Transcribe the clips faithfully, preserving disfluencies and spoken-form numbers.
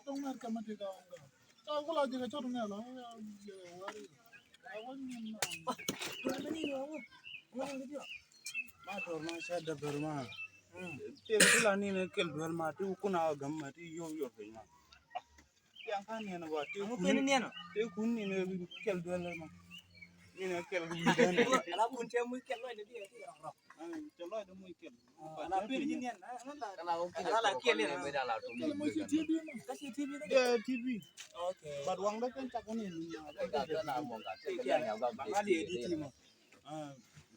Dɔŋ ŋa̱r kɛ ma ti ka ŋa̱r. Ka ku la jɛ kɛ cɔt ŋa̱r la, ya, ya, wari. Ka wani ni ma. Ma dɔr ma ca dɔr ma. Ti ti la ni ne kɛl duel ma, ti ku na gam ma, ti yom yom pe ma. Yang kan ni na ba, ti ku ni ni na. Ti ku ni ne kɛl duel ma. Ni ne kɛl duel. Ala kun te mu kɛl lo ni di. Cɛ lɔcdä muc kɛl. Ala pir ji̱ niɛn. Ala kiɛl yɛn. Kɛl muc ci T V ma. Ka ci T V dä. Yeah, T V. Okay. But waŋdä kɛn cak ni. Ba di di ti ma.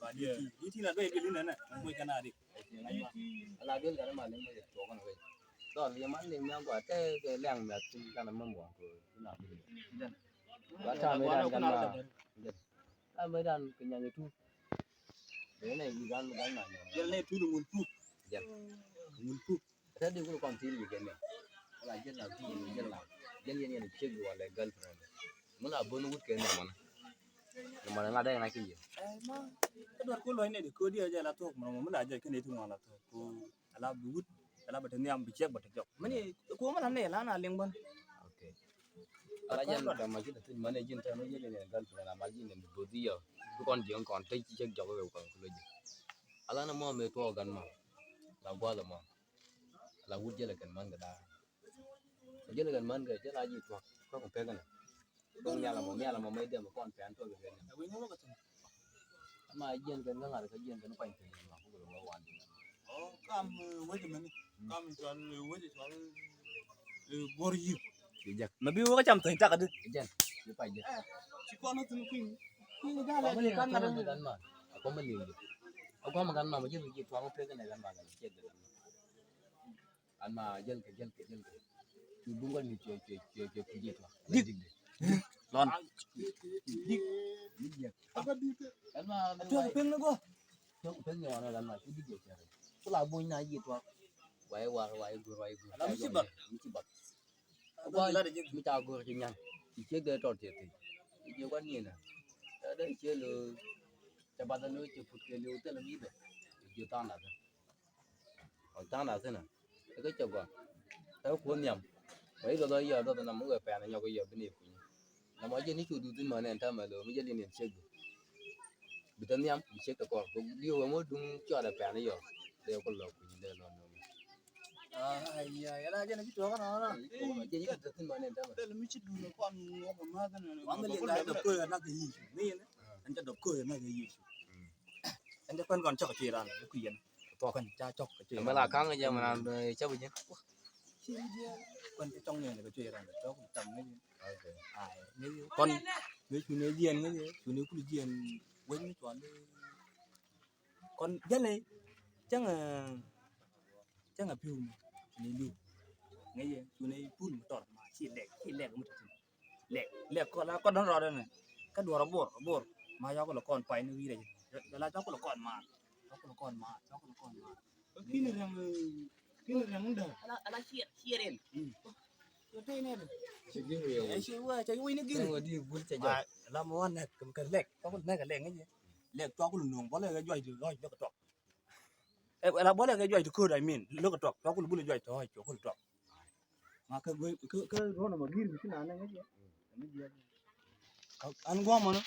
Ba di ti. Di ti na dɔy gil ni nɛ. Muc kɛn a di. Ala gil kɛn ma ni muc tuɔk ni wec. Dɔl yɛ man ni mi agua tɛ kɛ lɛŋ mɛ tin kan mɛ muɔŋ ko. Ba ta mi dan kan ma. Ta mi dan kɛ nyanya tu. Jɛl nɛ tul ŋun tuk. Jɛl. Ŋun tuk. Ɛ tɛ di kul kɔn tin mi jɛl nɛ. Wala jɛl na tul mi jɛl na. Jɛl yɛn yɛn cek wala girlfriend. Mun a bun wut kɛ nɛ mɔnɛ. Nɛ mɔnɛ ŋa dɛ ŋa ci yɛ. Ɛ ma. Kä duar kul lɔy nɛ di kodi a jɛl a tok mɔnɛ mɔnɛ a jɛl kɛ nɛ ti ŋuan a tok. Ko ala bi wut. Ala bɛ ti nhiam bi cek bɛ ti jɔk. Mani ko mɔnɛ nɛ la na liŋ bän. Okay. Ala jɛn kɛ ma ji̱n tin mane ji̱n tɛn ji̱n ni gal tu na ma ji̱n ni bodi yɔ. Tu kɔn ji̱n kɔn te ji̱ cek jɔk kɛ kɔn kulo ji̱. Ala na mɔ me tuɔ gan ma. La guala mɔ. La wut jɛl kɛn man kɛ daa. Jɛl kɛn man kɛ jɛl a ji̱ tuɔ. Kɔ kɛ pekɛ na. Kɔn nyala mɔ nyala mɔ me dem kɔn pɛn tuɔ kɛ kɛn. Ama jiɛn kɛn kä ŋa̱r kä jiɛn kɛn kuany piny ma kukɛ wä wan. Ɔ, kam, eh, wecɛ mɛni. Kam cɔal, eh, wecɛ cɔal, eh, guɔr yiëk. Ci jek. Ma bi wä kä cam thony tak adi. Jɛn, ci pay jek. Eh, ci kɔn thony kui̱. Kui̱ jalɛ di kan ŋa̱r ni. Kan ma. A kɔm liŋ di. A kɔm kan ma ma jiɛn jiɛn tuaŋ pek ni kan ma kan jiɛn. An ma jɛl kɛ jɛl kɛ jɛl kɛ. Cu duŋ kɔn mi cuɛ cuɛ cuɛ cuɛ kujiɛ tuak. Dik. Dik. Lɔn. Dik. Dik jɛ. An ma mi tuak wai. Pek ni gɔ. Tuak pek ni wan an ma cu dik jɛ cuɛ. Ku la buny na jiɛ tuak. Wai war wai gur wai gur. Ala mi ci bak. Mi ci bak. Wa mi ca gor ci nyan. Ci ciek de tɔt ciek ti. Ci ciek wa ni na. Ta de ciek lo. Ca ba da lo ci put ke lo te lo mi be. Ci tan da. Wa tan da sina. Ke ke gwa. Ta ko niam. Wa ilo do ya do na mu we pe na nyok ya bi ni ku. Na ma je ni cu du tin ma ne ta ma lo mi je li ni ciek. Bi ta niam bi ciek ta kor. Ko li we mo dun ci ala pe na yo. De ko lo ku de lo no. Ai, ya, ya la jɛn a ji̱ tuɔɔk ɛnɔ ɛnɔ. Jɛn ji̱ tuɔɔk ɛnɔ. Dee mi ci duun kɔn ŋuɔk ɛ ma̱th ɛnɔ. Waŋ kɛ liŋ ka dɔk köö ɛnak kɛ yic. Mi yɛn ɛn jɛ dɔk köö ɛnak kɛ yic. Ɛn jɛ kuɛn kɔn cɔk kɛ cuy ran kɛ kui̱ yɛn. Tuɔk kɛn ca cɔk kɛ cuy. Mɛ la kaŋ jɛ mɛ nan cɛ bi jɛ. Ci mi jɛ kuɛn cɛ cɔk ni kɛ cuy ran cɔk tam ni. Ai, ni kɔn ni cu ni jiɛn ni cu ni kul jiɛn wec ni cual. Kɔn jälɛ cäŋɛ cäŋɛ pi̱w mi cuni li̱w. Ŋäcɛ cuni pul mi tɔr ma ci lɛk ci lɛk mi tɔr. Lɛk lɛk kɔn la kɔn dɔn rɔɔdɛ nɛ. Kä duɔr abor abor ma yɔk lɔ kɔn pay ni wi̱rɛ jɛ. La cɔk lɔ kɔn maar cɔk lɔ kɔn maar cɔk lɔ kɔn maar. Kini riaŋ kini riaŋ ni däk. Ala ala cier cier in. Cɛ gini riaŋ. Cɛ wi̱ni gini. Lam wa nɛk kɛ lɛk cɔk lɔ nɛk kɛ lɛk ŋäcɛ. Lɛk cua kul nuɔ̱ŋ bɔlɛ kɛ juac ti ɣɔc bɛ kɛ tuɔk. Ɛ la bɔlɛ kɛ juac ti kööt, I mean, lä kɛ tuɔk cua kul bulɛ juac ti ɣɔc cua kul tuɔk. Ma kɛ guey kɛ kɛ ruɔn ma gir mi ci naan nɛ ŋäc yɛ. An guɔmɔ ni.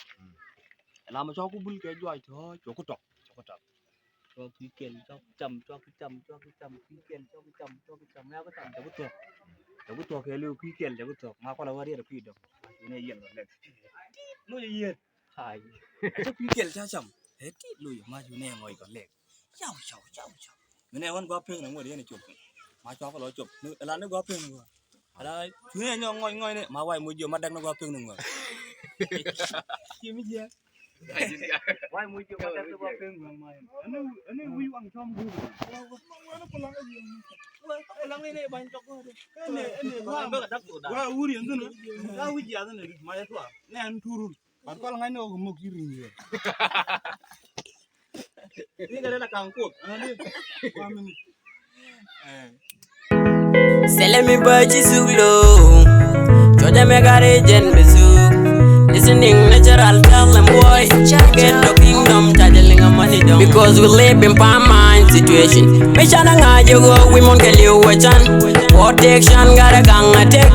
Ɛ la ma cua kul bul kɛ juac ti ɣɔc cua kul tuɔk cua kul tuɔk. Cua kui̱ kɛl cua kui̱ cam cua kui̱ cam cua kui̱ cam kui̱ kɛl cua kui̱ cam cua kui̱ cam ya kui̱ cam cua kui̱ tuɔk. Cua kui̱ tuɔk kɛ liw kui̱ kɛl cua kui̱ tuɔk ma kualɛ wä riɛt kui̱ dɔk. Ni yɛn lɔ lɛk. Loc yɛn. Hai. Ɛ cä kui̱ kɛl ca cam. Ɛ ti loc ma cu nɛ ŋɔc kɔ lɛk. Caw caw caw caw. Mi nɛ ɣän gua pek ni ŋuɔt yɛn cop. Ma cua kɔ lɔ cop. Ala ni gua pek ni ŋuɔt. Ala cu nɛ nyɔ ŋɔc ŋɔc ni ma wai muc jiɔ ma dɛk ni gua pek ni ŋuɔt. Ci mi jiɛ. Wai muc jiɔ ma dɛk ni gua pek ni ŋuɔt ma yɛn. Ɛni ɛni wi̱i̱ waŋ cɔm guur. Wai kɔ laŋ ni ni ba̱ny cɔk gɔɔdɛ. Ɛni ɛni wai wuri ɛn thini. Wai wi̱i̱ jiath ni ma yɛ tua. Nɛ ɛn turul. But kɔl ŋa̱cni ɣɔk muk ci ri̱i̱ yɛ. Ni kɛ rɛl a ka̱ŋ kuoth. Sɛlɛ mi bä ci suk lo. Cɔcɛ mɛ ka rɛy jɛn mi suk. Listening natural, tell them boy. Get the kingdom, charge a ling of money down. Because we live in palm mine situation. Mi can a ŋa̱c a ɣöö wi̱i̱ muɔ̱n kɛ li̱w wä can. Protection gat a ka̱ŋ a tëk.